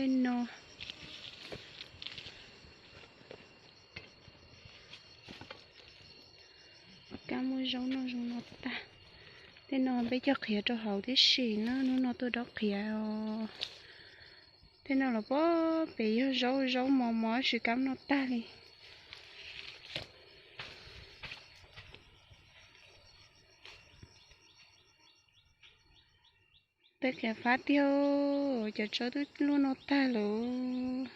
Tej no, kab muab zaub noj zoo no tag. Tej no peb coj qhiav rau hauv tib si na, hnub no tuaj dob qhiav os. Tej no los pem yog zaub, zaub mos mos tsis kam noj tag li. Tej qhiav fab tiag, cov tsawb twb luaj noj tag lawm.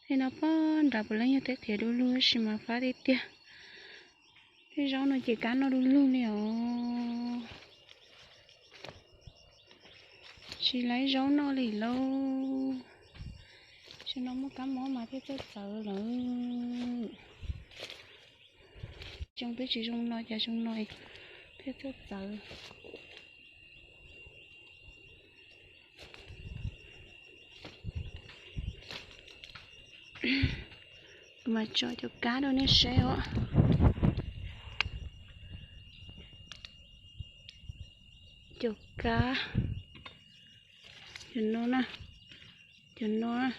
Tej no pog nrad puav leej yog tej qhiav du lug tab sis mas fab tiag tiag. Tej zaub no ces kab noj du lug li os. Tsis laib zaub noj li lauj. Tam sim no muaj kab mob mas thiaj txawj txawv lawm. Xyoo twb tsis zoo no cas xyoo no thiaj txawj txawv. Kuv mam tso cov kab rau nej saib os. Cov kab, cov no na, cov no na,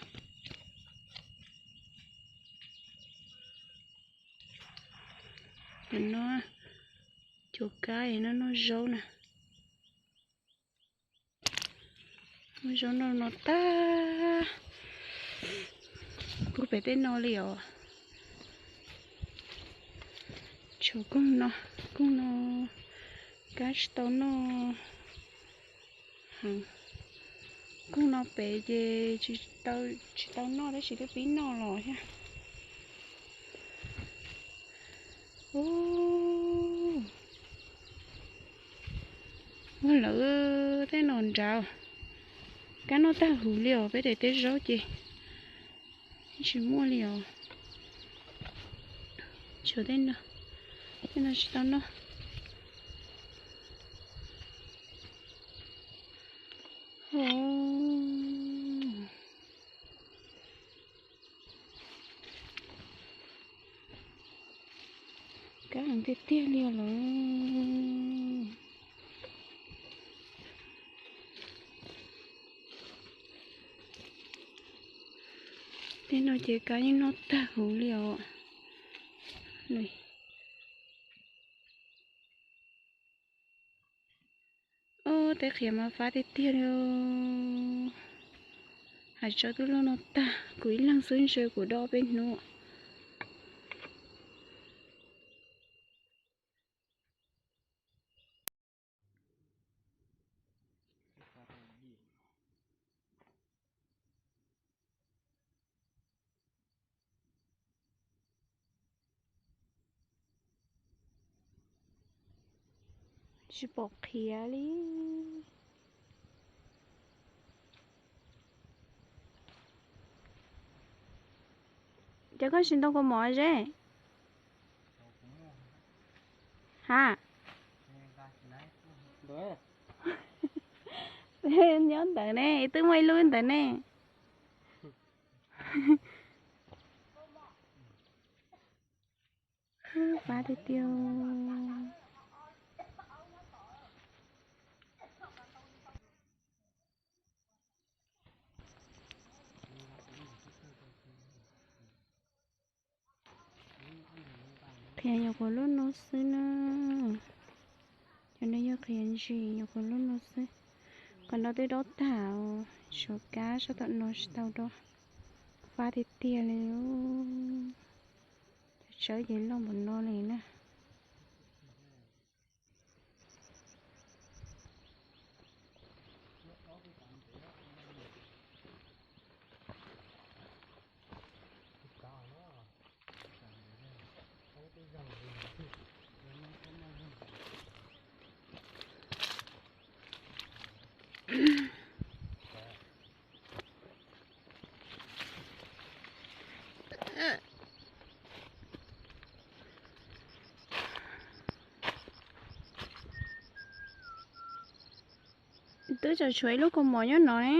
cov no, cov kab es no noj zaub na. Muab zaub noj no tag. Kuv pem tej no li os. Tshuav koog no, koog no kab tsis tau noj. Koog no pem ces tsis tau noj tab sis twb pib noj los thiab. Ua lawv tej no nrad, kab noj tag huv li os, peb daim teb zaub ces tsis muaj li os. Tshuav tej no, tej no tsis tau noj. Kab heev tiag tiag li os lawm. Tej no ces kab yeej noj tag huv li os. Ob, tej qhiav mas fab tiag tiag li. Hais tsawb twb luaj no tag, kuv ib leeg xwb ntshe kuv dob peb hnub. Tsis pom qhiav li. Cov koj tsis ntoo kaus mom ze? Ha? Nyob ntawd ne, twb muaj ib lub ntawd ne. Fab tiag tiag. Qhiav nyuam qhuav luaj no xwb na. Cov no yog qhiav ntsim nyuam qhuav luaj no xwb. Qhov no twb dob tag, tshuav kab sab tom no tsis tau dob. Fab tiag tiag li. Cov tsawb ces loj npaum no li na. Twb tseem tshuav ib lub kaus mom nyob no ne.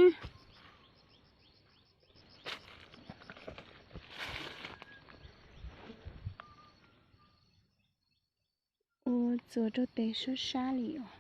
Ua txuas rau tes sab sab li os.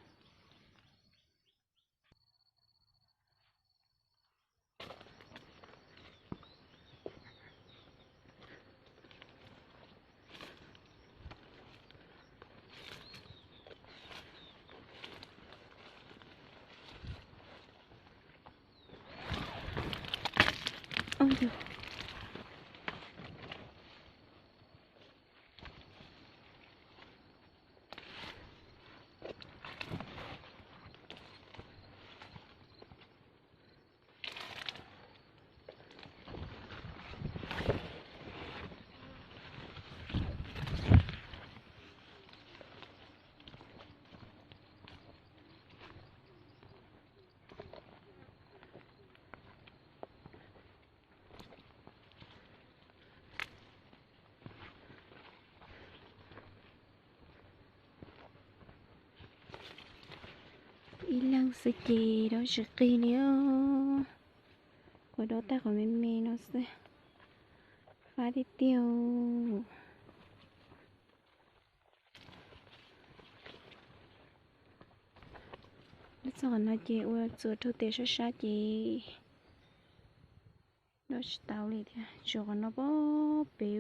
ntug. Ib leeg xwb ces dob tsis qig li. Kuv dob tag qhov me me no xwb. Fab tiag tiag. Lub txoj qhov no ces ua txuas raug tes sab sab ces dob tsis tau li thiab. Tsuas qhov no puag pem,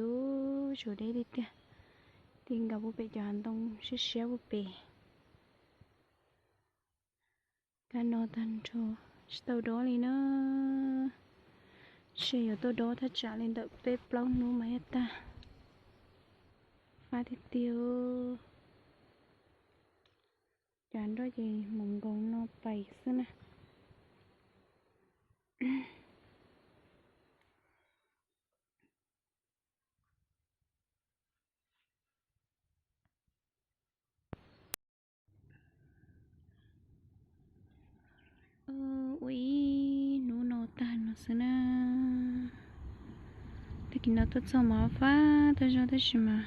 tsuas deb tiag tiag. Ti nkaus puag pem cov hav ntoo siab siab puag pem. Kab no tag nrho tsis tau dob li na. Ntshe yuav tau dob thaj tsam li ntawm peb plaub hnub mas thiaj tag. Fab tiag tiag. Cov nroj ces mus nkaus no pais xwb na. Ua ib hnub no tag no xwb na. Tag kis no tuaj txog mas fab tag zog tab sis mas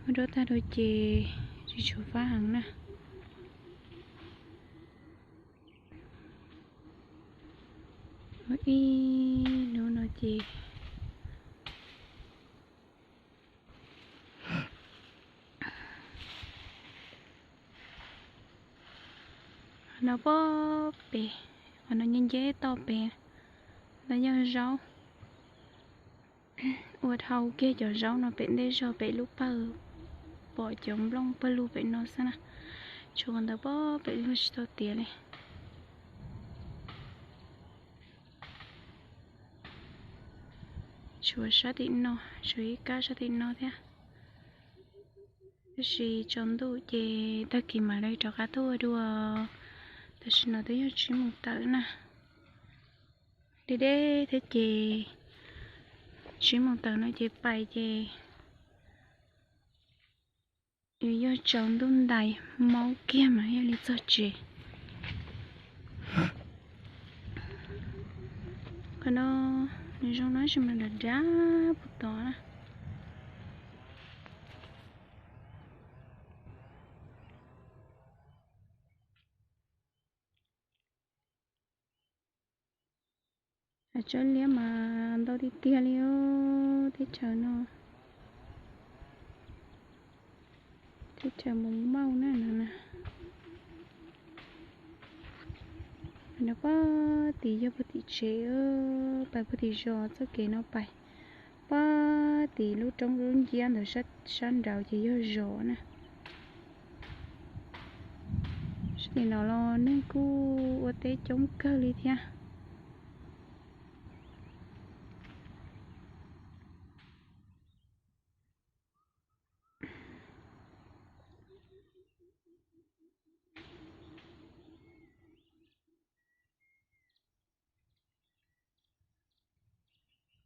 ua dob tag rau ces tsis tshua fab heev na. Ua ib hnub no ces qhov no puag pem, qhov no nce nce toj pem, no yog zaub. Ua dhau kiag cov zaub no pem ntej zog pem lub pawg, pom cov nplooj pawg lug pem no xwb na. Tshuav qhov ntawd puag pem luag tsis tau tiav li. Tshuav sab tim no, tshuav ib kab sab tim no thiab. Tab sis tsaus ntuj ces tag kis mam li rov qab tuaj ua dua. Tam sim no twb yog tsib moos tawm na. Deb deb thiab ces tsib moos tawm no ces pais ces yuav yog tsaus ntuj ntais maub kiag mas thiaj li txog tsev. Qhov no nws zoo no tab sis mas nram nrab puag tod na. Tsob liab mas ntau tiag tiag li os, teb chaws no. Teb chaws Mus Mauj na no na. No puag tim yog puag tim tsev, pais puag tim zos txoj kev no pais. Puag tim lub roob lub nciab ntawd sab nraud ces yog zos na. Sab tim no los neeg kuj ua teb coob kawg li thiab.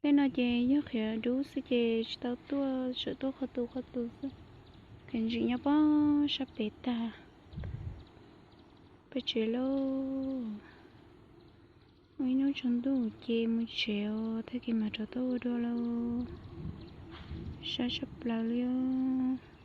Tej no ces yog qhiav dub xwb ces tsis tau tuaj, tseem tuaj qhov tus qhov tus xwb. Qhiav ntsim nyob puag sab pem tag. Peb tsev lauj. Ua ib hnub tsaus ntuj ces mus tsev os, tag kis mam rov tuaj ua dua lauj. Sab tshaj plaws li os.